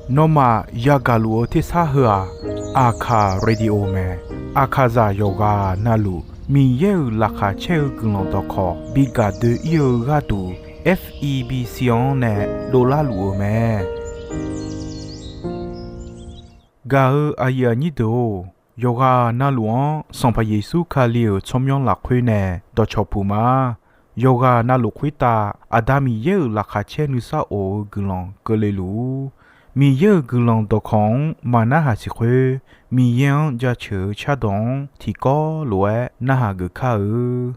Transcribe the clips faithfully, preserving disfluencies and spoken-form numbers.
Nawmaf yagaq luf-eu tersar heu-aq, Aqkaq Radio mae. Aqkaqzaq yawqghaq navluf Miqyaer-euq laqkhaq caer-eu guiqlanq dawqkawq bi gaq doe-ir-eu gharduq, F E B C-anr nae dovlar luf-eu mae. Gaq-eu aqyuif aqnyir deuq-or, yawqghaq navluf-anr Sanqpaq Yeqsur Kali-euq tsawrmyanr lafkhoer nae dawqcawq puq ma. Yawqghaq navluf khoertav Aqda Miqyaer-euq laqkhaq caer nuisar of-eu guiqlanq keuvle luf-ur. Miqyaer-euq guiqlanq dawqkawq-anr maqnarhaq siq khoer, Miqyaer-anr jaceuq-eu cardawq-anr tiqkawv lof-aer narhaq geuf kar-eu.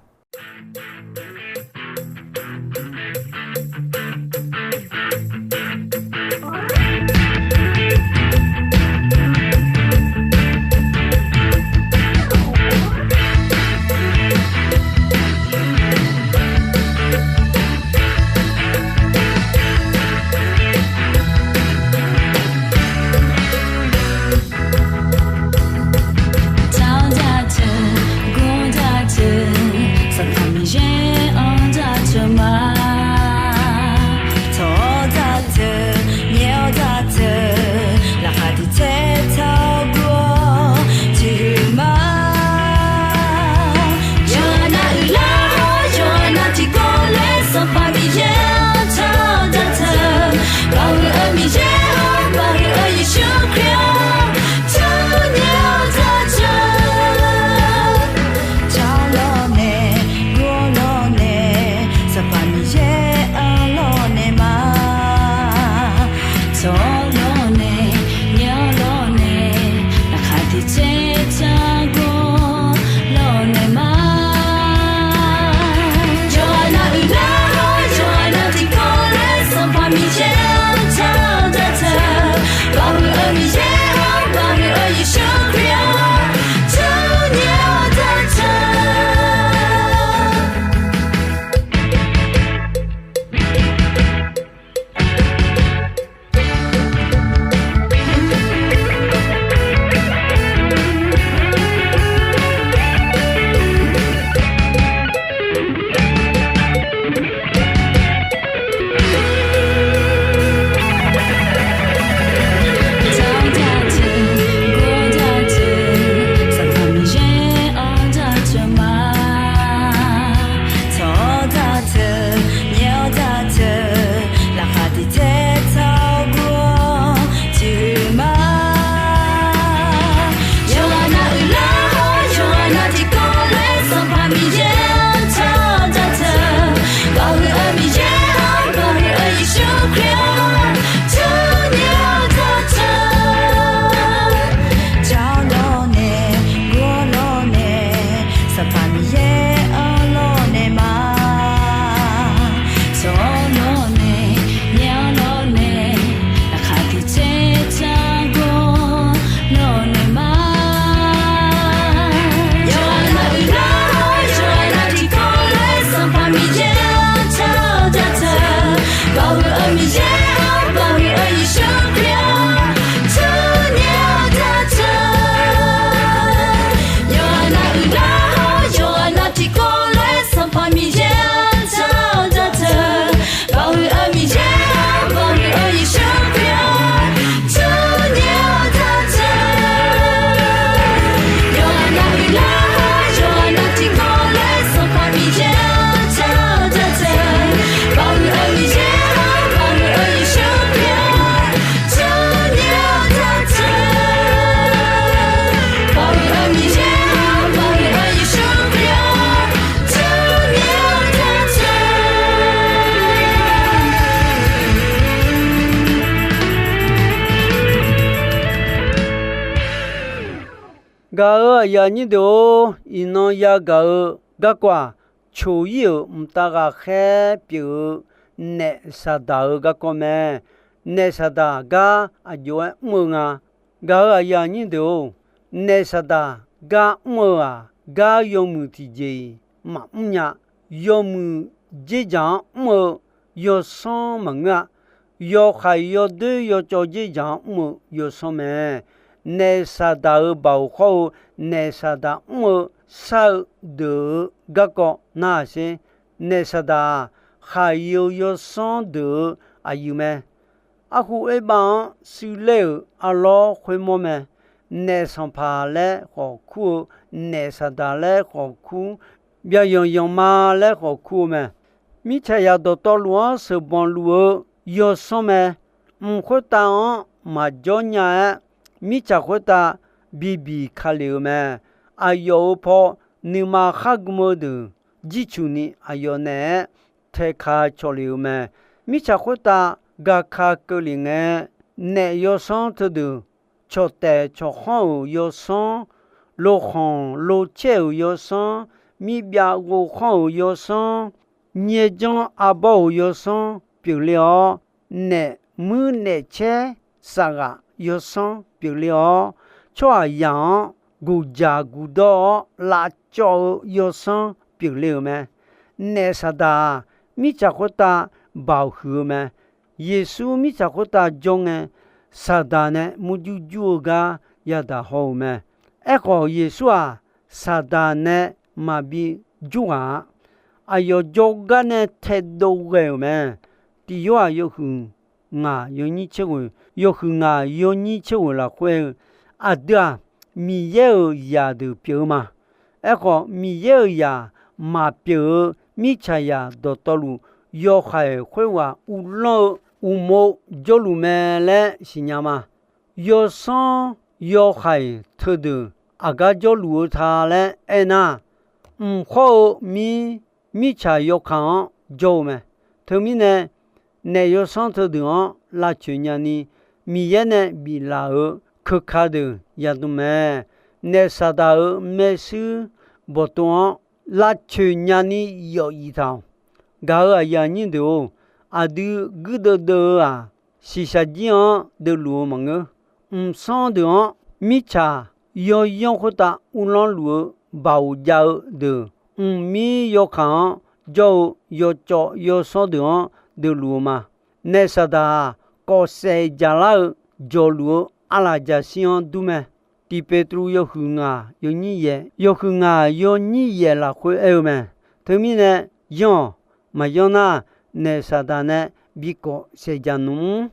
Gaq-eu aqyuif aqnyir deuq-or, iqnan yagaq-eu garkawv-aq, coq-ir-euq mqtav ghaqkhaer pyeuf-eu naef saqdaq-eu garkawv mae. Naef saqdaq gar aqjox-aer mr-eu nga. Gaq-eu aqyuif aqnyir deuq-or, naef saqdaq gar mr-eu-aq, gar yawmuiq tiqjeq-iq maqmr nya. Yawmuiq dzerdzaq-anr mr-eu yawsanr maqngeur-a. Yawhaiq yawdoer yawcawv dzerdzaq-anr mr-eu yawsanr mae. Naef saqdaq-euq baoq khawr-eu, naef saqdaq mr-eu shar-eu deuq-eu garkawv narhaq sher. Naef saqdaq-aq, khaqyeu yawsanr deuq-eu aqyuif mae. Arhu oerbav-anr shuir ler-euq arlawr khoermawr mae. Naef sanqpaq laer khawf kur-eu, naef saqdaq laer khawf kur, byaqyanq yanqma laer khawf kur-eu mae. Mirtsaqzaq dawqtawvluf-anr sheuqbanq luf-eu yawsanr mae. Mq khoertav-anr maqjawr nya-aer, mirtsaq khoertav bibiq ka lef-euq mae. Aqyawf-euq paw nuima khar gm-eu deuq jircuq ni aqyawf naeq-aer taeka cawq lef-euq mae. Mirtsaq khoertav gaka keuvlef ngae, naef yawsanr teudeuq, cawqtaef cawqkhanr-euq yawsanr, lokhanq locaer-euq yawsanr, mirbyav ghovkhanr-euq yawsanr, nyaerjanr arbawr-euq yawsanr pyeufler-awr, naef muir naef caer safghaq yawsanr pyeufler-awr, tsawrhaqzaq-anr guqjaq guqdawr-awr lavcawv-eu yawsanr pyeufler-euq mae. Naef saqdaq-aq, mirtsaq khoertav baoq huiq-eu mae. Yeqsur mirtsaq khoertav jawr ngae, saqdaq nae murjur jur-eu gar yadaq haw-euq mae. Aerkhawf, Yeqsur-aq, saqdaq nae maqbi jur ghaq-a. Aqyawf jawrgar nae taedov ghae-euq mae. Tiq Yorhaq yawhuiq ngaq yawnyir tser ghoeq, yawhuiq ngaq yawnyir tser ghoeq lafkhoer-eu, aqdui-aq, Miqyaer-euq zaqdeuq pyeuf-eu ma. Aerkhawf, Miqyaer-euq zaq maqpyeuf-eu mirtsaqzaq dawqtawvluf, yawhaiq khoerghaq uvlanr-eu uqmov jawrluf mae laer siqnya ma. Yawsanr yawhaiq teudeuq aqgar jawrluf-eu ta laer aernar, mq khawr-eu mir, mirtsaq yawkaq-anr jawr-eu mae. Teumirnae, naef yawsanr teudeuq-anr lavcoeq nyani, Miqyaer nae biflaf-euq keuka deuq yadm mae. Naef saqdaq-euq maershuir bawqtov-anr lavcoeq nyani yawf yif taq-awq. Gaq-euq aqyuif aqnyir deuq-or, aqdui guirdeuv deuv-eu-aq, shiqshaq jir-anr deuvluf-eu maqngeur. Mqsanr deuq-anr mirtsaq yawyanr khoertav uvlanr luf-eu baoq jav-eu deuq, mqmir yawkaq-anr jawr-eu yawcawv yawsanr deuq-anr deuvluf-eu ma. Naef saqdaq-aq, kawfsaef jaqlar-eu jawqluf-eu arlaqjaqshir-anr dur mae. Tiq Peqtruv yawhuiq ngaq yawnyir yaeq, yawhuiq ngaq yawnyir yaeq lafkhoer aer-eu mae. Teumirnae, yanr-awq. Maqyanr nar, naef saqdaq nae bikawf saeqjaq nmr.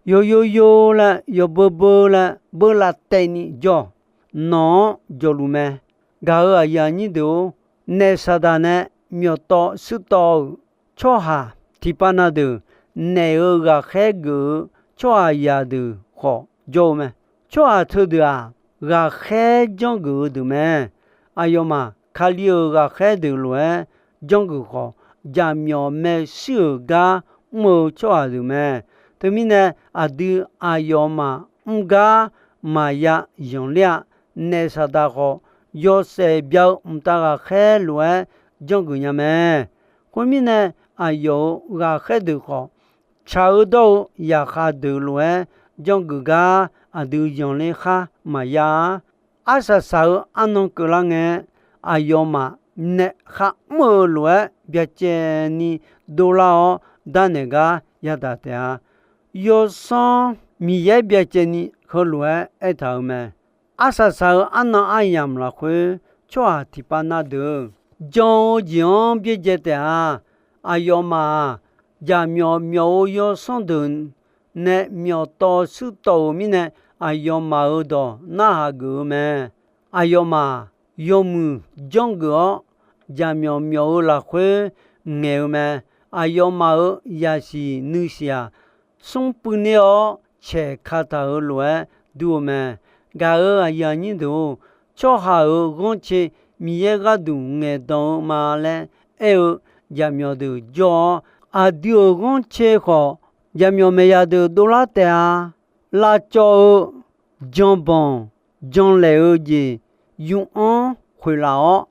Yawyor yor laer, yawbeur beur laer, beurlav taev ni jawr-awq. Nawq-anr jawqluf mae. Gaq-euq aqyuif aqnyir deuq-or, naef saqdaq nae myawqtawv shuirtawv-euq tsawrhaq tiqpav na deuq, naef-euq ghaqkhaer geuf-eu tsawrhaqzaq deuq khawf jawr-eu mae. Tsawrhaq teudeuq-aq, ghaqkhaer janrgeuf-eu deuq mae. Aqyawfmaf Kali-euq ghaqkhaer deuq lof-aer janrgeuf khawf, jaqmyawf maershuir-euq gar mr-eu tsawrhaq deuq mae. Teumirnae, aqdui aqyawfmaf mr gar maqya zanqler-a. Naef saqdaq khawf, yawshaef bya-eu mqtav ghaqkhaer lof-aer janrgeuf nya mae. Khoermirnae, aqyawf-euq ghaqkhaer deuq khawf, tsaq-eu dawr-eu zaqkhav deuq lof-aer janrgeuf gar aqdui zanqler khar maqya-a. Arsaq saq-eu arnan keuvlar ngae, aqyawfmaf naef kharmr-eu lof-aer byacaevni dovlar-awr darnaeq gar yadaq taef-a. Yawsanr Miqyaer byacaevni heulof-aer aertaq-euq mae. Arsaq saq-eu arnan aryamq lafkhoer, tsawrhaq tiqpav na deuq jan-eu jeq-anr byaerdzae taef-a. Aqyawfmaf-aq, jaqmyawf myawf-eu yawsanr deuq nae myawqtawv shuirtawv-euq mirnae, aqyawfmaf-euq dawq narhaq geuf-eu mae. Aqyawfmaf yawmuiq janrgeuf-awr, jaqmyawf myawf-eu lafkhoer ngaeq-eu mae. Aqyawfmaf-euq zaqsiq nuisiq-aq, smr puivner-awr caeq kataq-euq lof-aer dur-eu mae. Gaq-euq aqyuif aqnyir deuq-or, tsawrhaq-euq ghanrcae Miqyaer gharduq ngaeqdan-eu ma laer aer-eu jaqmyawf deuq jawr-awr, aqdui-euq ghanrcae khawf, jaqmyawf maeqya deuq dovlar taef-a. Lavcawv-eu janbanq janlaeq-eu jeq yur-anr khoeqlaf-awr,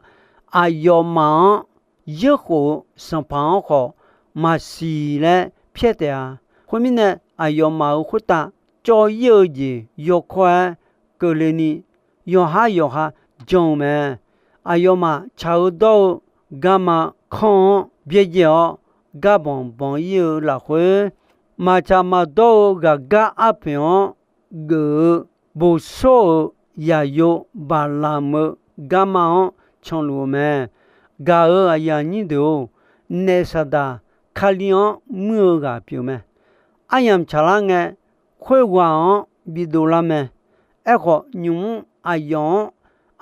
aqyawfmaf-anr yeurkhof-eu Sanqpaq-anr khawf maqsiq laer pyaer taef-a. Khoermirnae, aqyawfmaf-euq khoertav cawv-ir-eu jeq yawkawr-aer keuvle ni, yawqhar yawqha jan-eu mae. Aqyawfmaf tsaq-eu dawr-eu garma kanr-anr byaerdzae-awr, garbanq banq-ir-eu lafkhoer, maqtsaq maqdawr-eu ghaqgar arpoeq-anr geuf-eu boqsawr-euq yaqyo Baqlamq-eu garma-anr canluf-eu mae. Gaq-euq aqyuif aqnyir deuq-or, naef Saqdaq Kali-anr muir-eu ghaq pyeuf mae. Aryamq tsaqlar ngae, khoerghaq-anr bidov lar mae. Aerkhawf, nymq-mr aqyawf-anr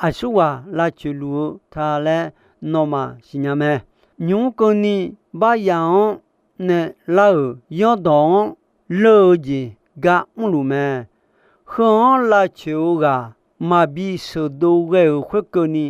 aqsurghaq lavcoeq luf-eu ta laer nawmaf siqnya mae. Nymq-mr keuvni baryaf-anr nae lar-euq yanrdawq-anr leur-eu jeq gar mrluf mae. Heu-anr lavcoeq-eu ghaq maqbi sheuqdov ghae-euq khoerkeuvni,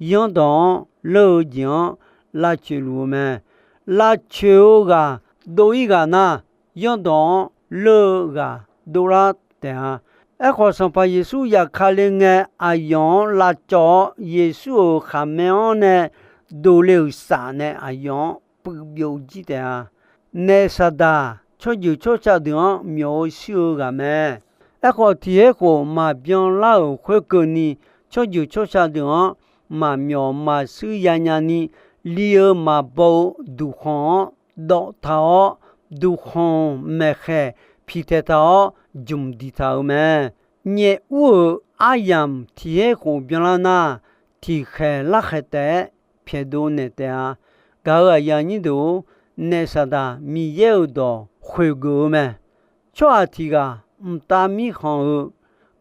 yanrdawq-anr leur-eu jeq-anr lavcoeq luf-eu mae. Lavcoeq-eu ghaq dov-ir ghaq nar, yanrdawq-anr leur-eu ghaq dovlar taef-a. Aerkhawf, Sanqpaq Yeqsur zafkale ngae, aqyawf-anr lavcawv-awr, Yeqsur-euq khaqmae-anr nae dovle-euq saf nae aqyawf-anr puiv byovjir taef-a. Naef Saqdaq tsawrjeuq tsawrca deuq-anr myawf-eu shir-eu ghaq mae. Aerkhawf, tiq her khof maqbyan lar-euq khoerkeuvni, tsawrjeuq tsawrca deuq-anr maqmyawf maqshuir yanya ni, li-eu maqbaw-eu duqkhanq-anr dawv taq-awr, duqkhanq maeqkhaeq piqtaeq taq-awr, jmq diqtaq-euq mae. Nyaef ur-euq aryamq tiq her khof byanlar nar, tiqkhaeq larkhaeq taef-aer pyaeqdov naeq taef-a. Gaq-euq aqyuif aqnyir deuq-or, Naef Saqdaq Miqyaer-euq dawq khoeqgeuf-eu mae. Tsawrhaq tiq ghaq mqtav mirkhanq-eu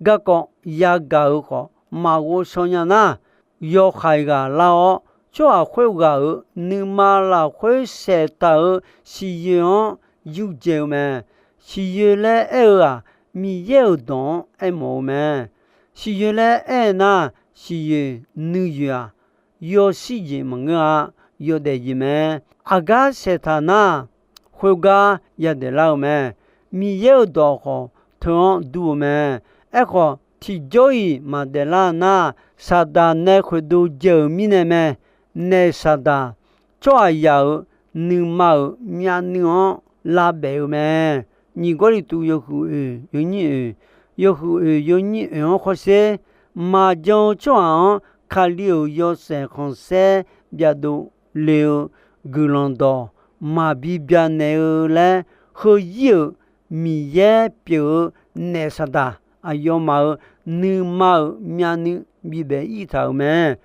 garkawv yagaq-eu khawf, maq ghovshaw nya nar, yawkhaeq ghaq lar-awr, tsawrhaq khoerghaq-euq nuima lafkhoer saeqtaq-euq siqyoeq-anr yurdzae-eu mae. Siqyoeq laer aer-eu-aq, Miqyaer-euq dawq-anr aermawf-eu mae. Siqyoeq laer aer nar, siqyoeq nuiyoeq-aq, yawshir jeq maqngeur-a. Yawdaef jeq mae. Aqgar saeqtaq nar, khoergar yadaef lar-eu mae. Miqyaer-euq dawq khawf teu-anr dur-eu mae. Aerkhawf, tiqjawr-iq maqdaef lar nar, Saqdaq nae khoeqdov dzae-euq mirnae mae. Naef Saqdaq tsawrhaqzaq-euq nuima-euq myavnuiv-anr lavbaef-eu mae. Nyiq Gawrliqtu yawhuiq oeq yawnyir oeq, yawhuiq oeq yawnyir oeq-anr hawsher. Maqjan-eu tsawrhaq-anr Kali-euq yawshaef khanqsaer byavdov le-eu guiqlanq dawq maqbi byanaeq-eu laer, heuzir-euq Miqyaer pyeuf-eu Naef Saqdaq aqyawfmaf-euq nuima-euq myavnuiv bibaef ir taq-euq mae.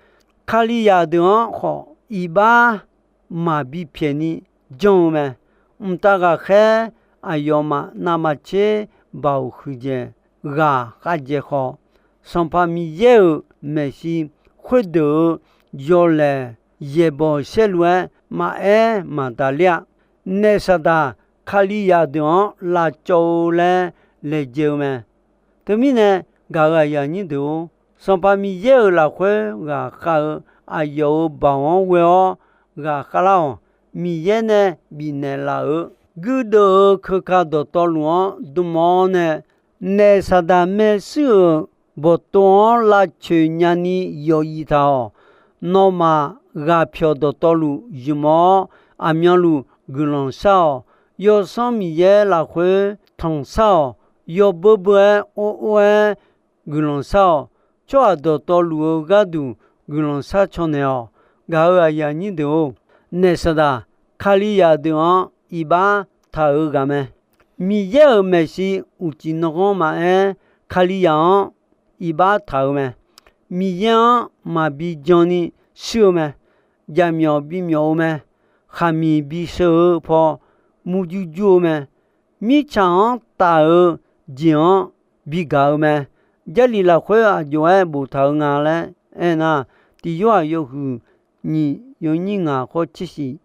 Kalizaq deuq-anr khawf iqbax maqbi pyaeqni janr-eu mae. Mqtav ghaqkhaer aqyawfmaf navmaqtser baoq huiqdzaeq ghaq khavdzaeq khawf, Sanqpaq Miqyaer-euq maeqshi khoerdeuq-euq yawlaeq yaeqbawq saerlu-aer maqaer maqdaqler-a. Naef Saqdaq Kalizaq deuq-anr lavcawv-eu laer laejae-eu mae. Teumirnae, gaq-euq aqyuif aqnyir deuq-or, Sanqpaq Miqyaer-euq lafkhoer ghaqkhav-eu aqyawf-euq baoq-anr ghoe-awr ghaqkhav lar-awq. Miqyaer nae bifnaeq laf-euq guirdeuv-eu keuka dawqtawvluf-anr dm-awr nae, Naef Saqdaq maershuir-euq bawqtov-anr lavcoeq nyani yawqyif taq-awq. Nawmaf ghaqpyawq dawqtawvluf ymq-awr, aqmyanluf guiqlanq shar-awq. Yawsanr Miqyaer lafkhoer tanqshar-awq. Yawbeu beu-aer or or-aer guiqlanq shar-awq. Tsawrhaq dawqtawvluf-eu gharduq guiqlanq shar caw naeq-awq. Gaq-euq aqyuif aqnyir deuq-or, Naef Saqdaq Kalizaq deuq-anr iqbax taq-euq ghaq mae. Miqyaer-euq maeqshi uqcif nanghanr maqaer, Kalizaq-anr iqbax taq-euq mae. Miqyaer-anr maqbi janni shuir-eu mae. Jaqmyawf bimyawf-eu mae. Khaqmiq bisheu-eu paw murjur jur-eu mae. Mirtsaq-anr taf-eu jeq-anr bigaq-eu mae. Jarlif lafkhoer aqjox-aer boftaq-eu nga laer aernar, Tiq Yorhaq yawhuiq nyiq yawnyir ngaq khawr tser shiq,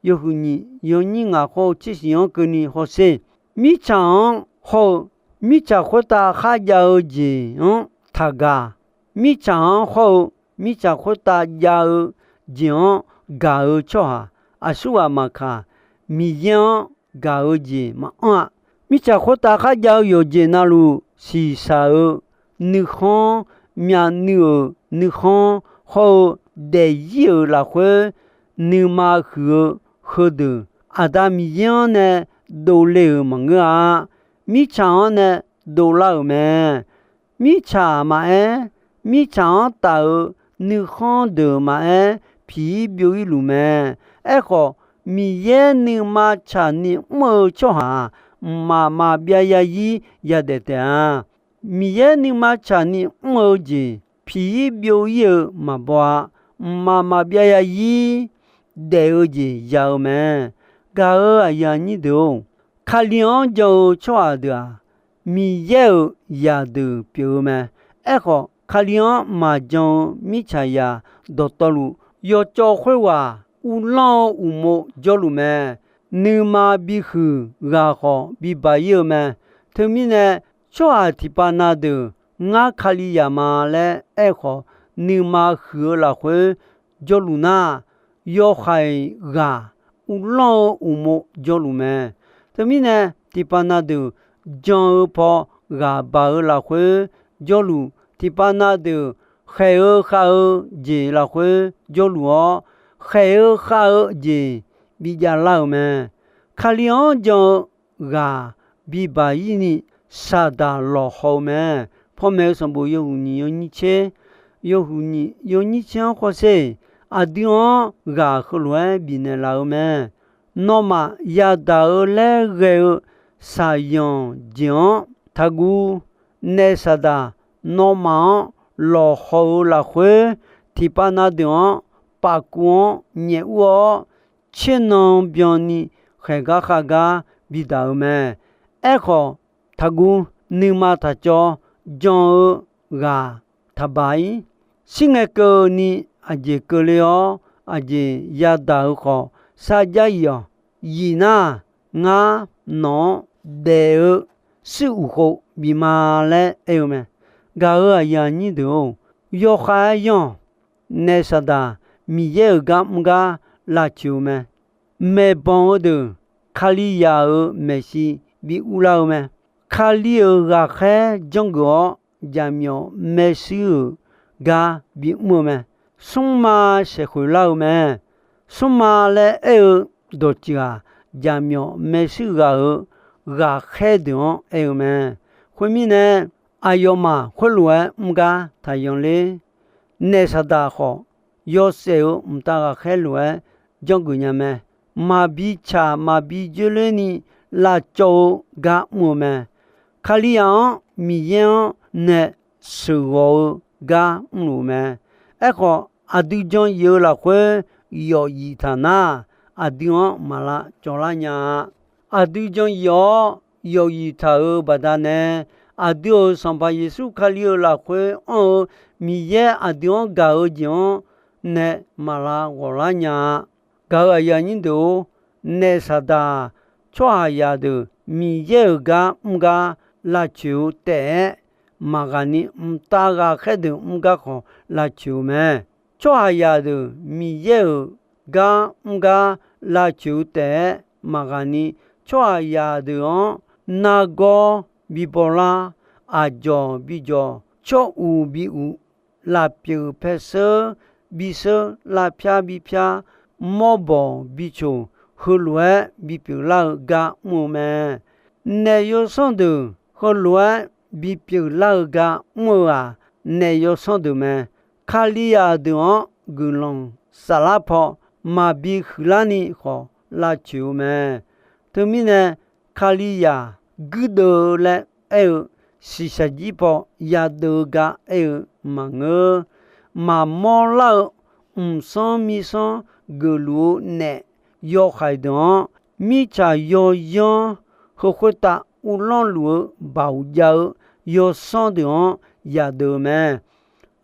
yawhuiq nyiq yawnyir ngaq khawr-eu tser shiq-anr keuvni hawsher. Mirtsaq-anr hawr-eu, mirtsaq khoertav kharjav-eu jeq-anr taqgaq. Mirtsaq-anr hawr-eu, mirtsaq khoertav jav-eu jeq-anr gaq-eu tsawrhaq, aqsurghaq maqkaq, Miqyaer-anr gaq-eu jeq maqanr-a. Mirtsaq khoertav kharjav-eu yawqjeq navluf shiqshaq-eu nuikhanr, myavnuiv-euq nuikhanr hawr-eu daefzir-euq lafkhoer nuima huiq-eu heudeuq, Aqda Miqyaer-anr nae dovle-euq maqngeur-a. Mirtsaq-anr nae dovlar-euq mae. Mirtsaq maqaer, mirtsaq-anr taf-eu nuikhanr deuq maqaer, piq-ir byov-ir luf mae. Aerkhawf, Miqyaer nuima tsaqni mr-eu tsawrhaq-aq, mqmaq maqbyav yazir yadaef taef-a. Miqyaer nuima tsaqni mr-eu jeq, piq-ir byov-ir-eu maqbaw-a. Mqmaq maqbyav yazir daef-eu jeq ya-eu mae. Gaq-euq aqyuif aqnyir deuq-or, Kali-anr jan-eu tsawrhaq deuq-aq, Miqyaer-euq zaqdeuq pyeuf-eu mae. Aerkhawf, Kali-anr maqjan-eu mirtsaqzaq dawqtawvluf, yawcawv khoerghaq uvlanr-eu uqmov jawrluf mae. Nuima bihuiq ghaq khawf bibaq ir-eu mae. Teumirnae, tsawrhaq tiqpav na deuq ngar Kalizaq ma laer aerkhawf, nuima huiq-eu lafkhoer jawrluf nar, yawhaiq ghaq uvlanr-eu uqmov jawrluf mae. Teumirnae, tiqpav na deuq jan-eu paw ghaq baq-eu lafkhoer jawrluf, tiqpav na deuq khaeq-eu khav-eu jeq lafkhoer jawrluf-awr, khaeq-eu khav-eu jeq bijav lar-euq mae. Kali-anr jan-eu ghaq bibaq ir ni saqdaq lawqhaw-eu mae. Pawmaeq-eu sanqbof yawhuiq nyiq yawnyir tser, yawhuiq nyiq yawnyir tser-anr khawf sher, aqdui-anr ghaq heulof-aer bifnaeq laf-eu mae. Nawmaf yadaq-eu laer ghae-eu shaqyanq jeq-anr taqguv. Naef saqdaq nawmaf-anr lawqhaw-eu lafkhoer, tiqpav na deuq-anr paf kuv-anr nyaef ur-awr, tsernan byanni khaeqgar khavgar bidaq-eu mae. Aerkhawf, taqguv. Nuima taqcawv jan-eu ghaq taqbaq ir. Shir ngae keuvni aqjeq keuvle-awr, aqjeq yadaq-eu khawf sarjax yif-awq. Yif nar, ngar nawq-anr daef-eu shuir uq khov bif ma laer aer-eu mae. Gaq-euq aqyuif aqnyir deuq-or, yawkhav-aer yanr-awq. Naef saqdaq Miqyaer-euq gar mr gar lavcoeq-eu mae. Maeqbanq-eu deuq Kalizaq-euq maeqshi bi urlar-eu mae. Kali-euq ghaqkhaer janrgeuf-awr, jaqmyawf maershuir-euq gar bimr-eu mae. Smrma saeqkhoeq lar-eu mae. Smrma laer aer-eu dawqtsuif-aq, jaqmyawf maershuir ghaq-euq ghaqkhaer deuq-anr aer-eu mae. Khoermirnae, aqyawfmaf khoerlof-aer mr gar taqyan ler. Naef saqdaq khawf, yawshaef-euq mqtav ghaqkhaer lof-aer janrgeuf nya mae. Maqbi tsaq maqbi dzoerler ni lavcawv-eu gar mr-eu mae. Kalizaq-anr Miqyaer-anr nae sheuqghawq-eu gar mrluf-eu mae. Aerkhawf, aqdui jan yif-eu lafkhoer yawf yif taq nar, aqdui-anr maq lavcawv lar nya-a. Aqdui jan yif-awr yawf yif taq-euq baqdanae, aqdui-euq Sanqpaq Yeqsur Kali-euq lafkhoer anr-eu Miqyaer aqdui-anr gaq-eu jeq-anr nae maq lav ghawq lar nya-a. Gaq-euq aqyuif aqnyir deuq-or, naef saqdaq tsawrhaqzaq deuq Miqyaer-euq gar mr gar lavcoeq-eu taef-aer maqghaq ni, mqtav ghaqkhaer deuq mr gar khawf lavcoeq-eu mae. Tsawrhaqzaq deuq Miqyaer-euq gar mr gar lavcoeq-eu taef-aer maqghaq ni, tsawrhaqzaq deuq-anr nargawr bibaw lar, aqdzawq bijawq, tsawr uq bi uq, lafpyeuf paer sheur bi sheur, lavpyar bi pyar, mawrbawq bi coq, heulof-aer bipyeuf lar-eu gar mr-eu mae. Naef yawsanr deuq heulof-aer bipyeuf lar-eu gar mr-eu-aq, naef yawsanr deuq mae. Kalizaq deuq-anr guiqlanq saflar paw maqbi huiqlar ni khawf lavcoeq-eu mae. Teumirnae, Kalizaq guirdeuv-eu laer aer-eu shiqshaq jir paw yadeuv-eu gar aer-eu maqngeur. Maqmawr lar-eu mqsanr mirsanr geufluf-eu naef yawhaiq deuq-anr, mirtsaq yawzanr heu khoertav uvlanr luf-eu baoq jav-eu yawsanr deuq-anr yadeuv-eu mae.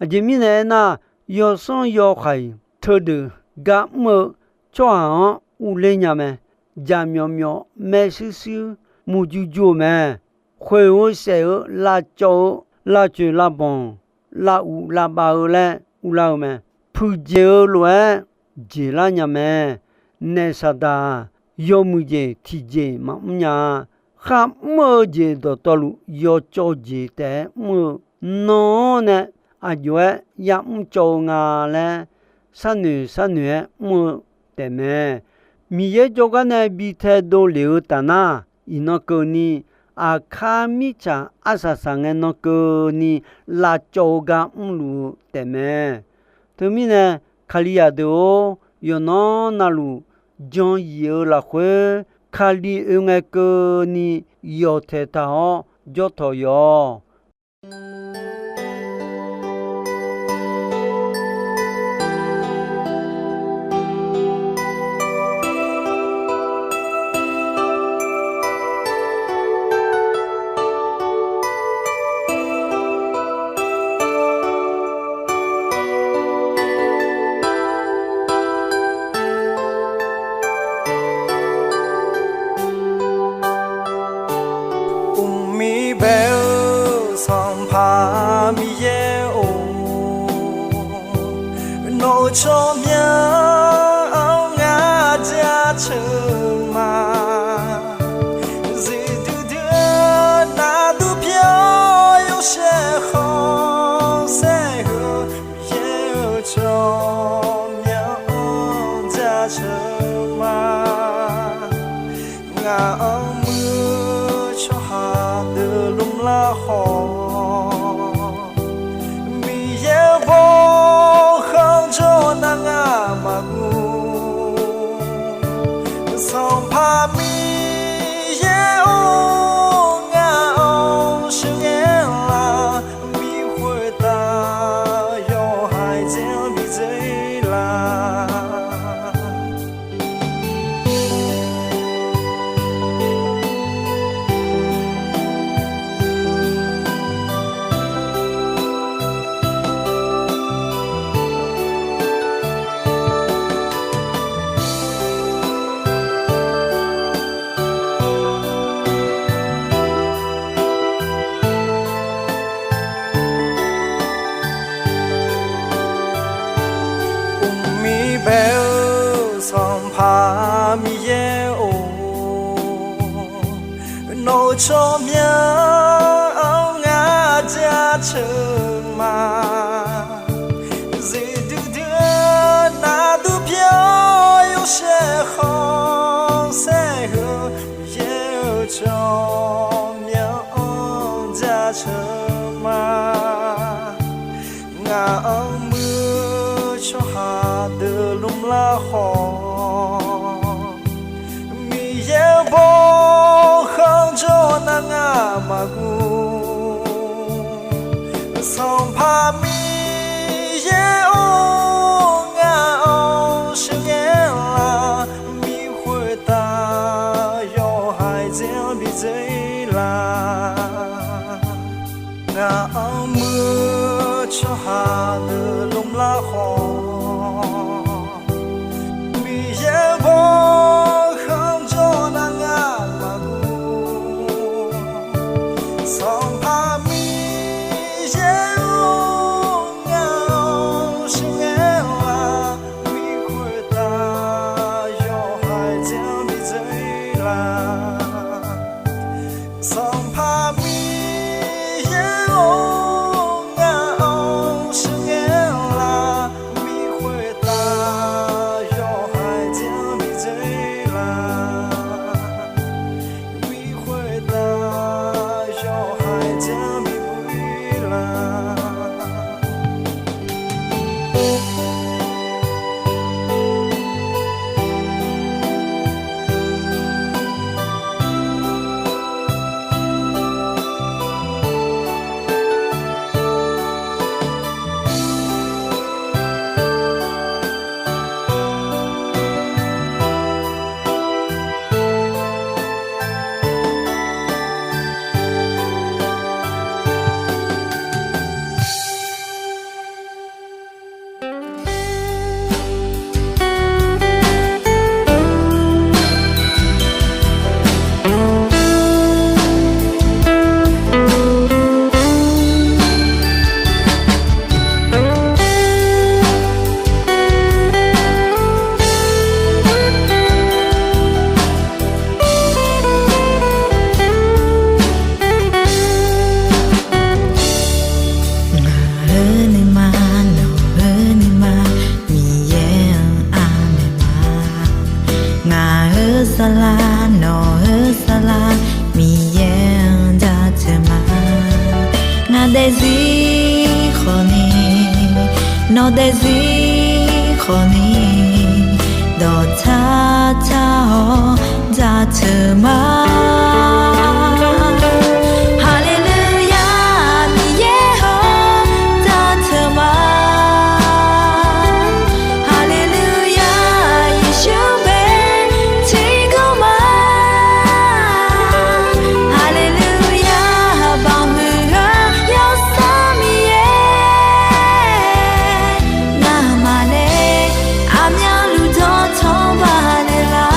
Aqjeq mirnae aernar, yawsanr yawhaiq teudeuq gar mr-eu tsawrhaq-anr uvler nya mae. Jaqmyawf myawf maershuir shuir murjur jur-eu mae. Khoeq-eu saef-eu lavcawv-eu lavcoeq lavbanq lavuq lavbav-eu laer uvlar-eu mae. Puiqdzaeq-eu lof-aer jeqlar nya mae. Naef saqdaq yawmuiq jeq tiqjeq maqmr nya-a. Kharmr-eu jeq dawqtawvluf yawcawv jeq taef-aer mr-eu, nan-anr nae aqjox-aer ya'mr cawv-eu nga laer sharnoeq sharnoeq-aer mr-eu taefmae. Miqyaer jawrgar nae bi taedov lef-eu taf nar, iqnan keuvni aqkar mirtsaq arsaq saq ngae nan keuvni lavcawv-eu gar mrluf-eu taefmae. Teumirnae, Kalizaq deuq-or, yawqnan navluf jan yif-eu lafkhoer, Kali oe ngae keuvni yawqtaeq taq-awr jawrtawq yawq. Tsawrmyanr-anr ngar jaceuq ma. Zuiqdui dui-eu nardur pyawr yawshaef khanqsaer heu, Miqyaer-euq tsawrmyanr-anr jaceuq ma. Ngaq-anr muir-eu tsawrhaq deuq lmr lar khawf, Miqyaer-euq bawrkhanq jawr nar ngar maqguv. Sanqpaq Miqyaer-or, ngaq-anr sheuqghae laf, bi khoertav yawhaiq dzae-anr bi dzeur-ir laf. Uqmir bae-eu Sanqpaq Miqyaer-or, nawq-euq tsawrmyanr-anr ngar jaceuq ma. Zuiqdui dui-eu nardur pyawr yawshaef khanqsaer heu, Miqyaer-euq tsawrmyanr-anr jaceuq ma. Ngaq-anr muir-eu tsawrhaq deuq lmr lar khawf, Miqyaer-euq bawrkhanq jawr nar ngar maqguv. Sanqpaq Miqyaer-or, ngaq-anr sheuqghae laf, bi khoertav yawhaiq dzae-anr bi dzeur-ir laf. Ngaq-anr muir-eu tsawrhaq deuq lmr lar khawf, Miqyaer-euq bawrkhanq jawr nar ngar maqguv. Sanqpaq Miqyaer-or, ngaq-anr sheuqghae laf, bi khoertav yawhaiq dzae-anr bi dzeur-ir laf. Sanqpaq Miqyaer-or, ngaq-anr sheuqghae laf, bi khoertav yawhaiq dzae-anr bi dzeur-ir laf. Bi khoertav yawhaiq dzae-anr bi buq-ir laf. Ngaq-euq nuima, nawq-euq nuima, Miqyaer-anr anaeq ma. Ngaq-euq saflar, nawq-euq saflar, Miqyaer-anr jaceuq ma. Ngaq daefzir khawfni, nawq daefzir khawfni, dawqtsar tsar-awr jaceuq ma. Haleluya, Miqyaer-or, jaceuq ma. Haleluya, Yeqsur bae tiqgawr ma. Haleluya, banqhuiq-eu Yawsanr Miqyaer, ngamaf nae aqmyanluf dawqtawvluf baqdui lar.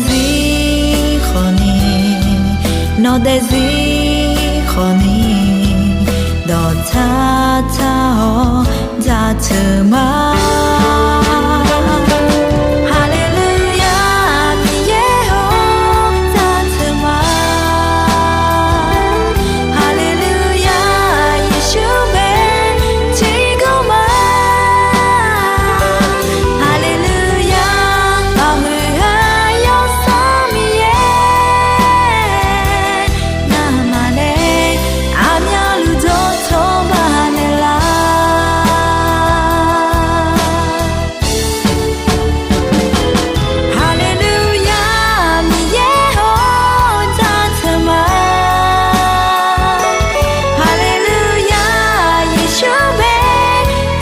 zir khawfni, nawq daefzir khawfni, dawqtsar tsar-awr jaceuq ma. Haleluya, Miqyaer-or, jaceuq ma. Haleluya, Yeqsur bae tiqgawr ma. Haleluya, maqhuiq-eu Yawsanr Miqyaer, ngamaf nae aqmyanluf dawqtawvluf naeqlaf. Haleluya, Miqyaer-or, jaceuq ma. Haleluya, Yeqsur bae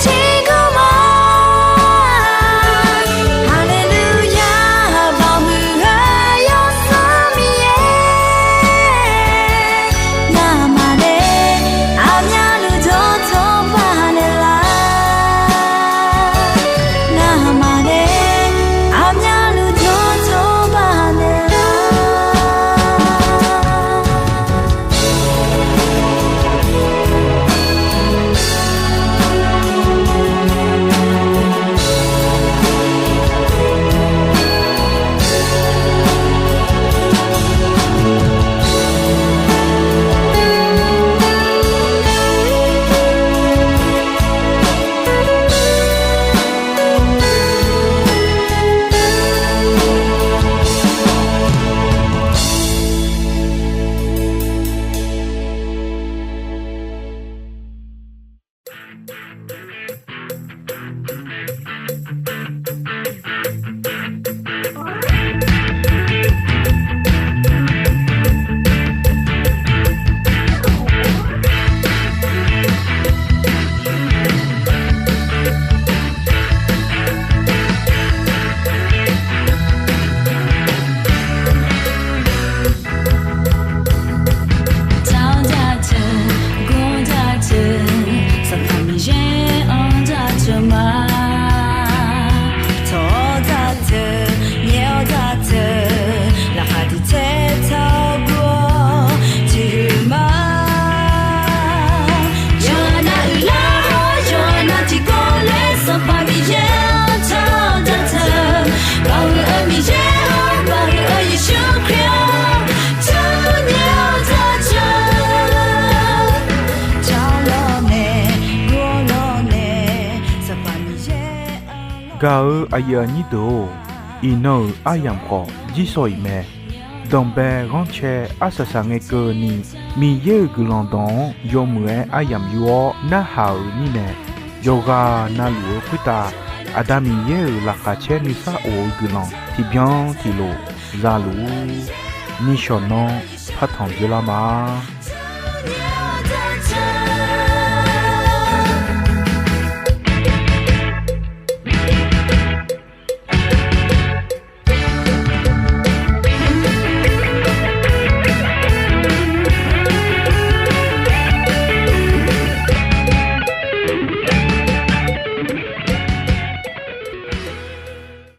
tiqgawr ma. Haleluya, maqhuiq-eu Yawsanr Miqyaer, ngamaf nae aqmyanluf dawqtawvluf naeqlaf. Ngamaf nae aqmyanluf dawqtawvluf naeqlaf. Tsaq-awr jaceuq, gor-awr jaceuq, Sanqpaq Miqyaer-anr jaceuq ma. Tawq-awr jaceuq, nyaef-awr jaceuq, laqkhaq tiq tsaer taq-awr gur-awr tiqhuiq ma. Yawqha nav uiqlar-awr, yawqha nav tiqkawv laer Sanqpaq Miqyaer-anr taq-awr jaceuq. Baoq huiq-eu Miqyaer-or, baoq huiq-eu Yeqsur Kali-or, taqnyaef-awr jaceuq. Tsaq-awr lawrnae, gor-awr lawrnae, Sanqpaq Miqyaer-anr. Gaq-eu aqyuif aqnyir deuq-or, iqnan-euq aryamq khawf jirsawq iq mae. Danqbae ghanrcae arsaq saqngae keuvni, Miqyaer-euq guiqlanq dawq-anr yawmuiq-aer aryamq yur-awr narhaq-euq mirnae, yawqghaq navluf-eu khoertav Aqda Miqyaer-euq laqkhaq caer nuisar of-eu guiqlanq tiqbyan tiqlof zaluf-ur. Nishawq nanr partanq dzeurlar ma.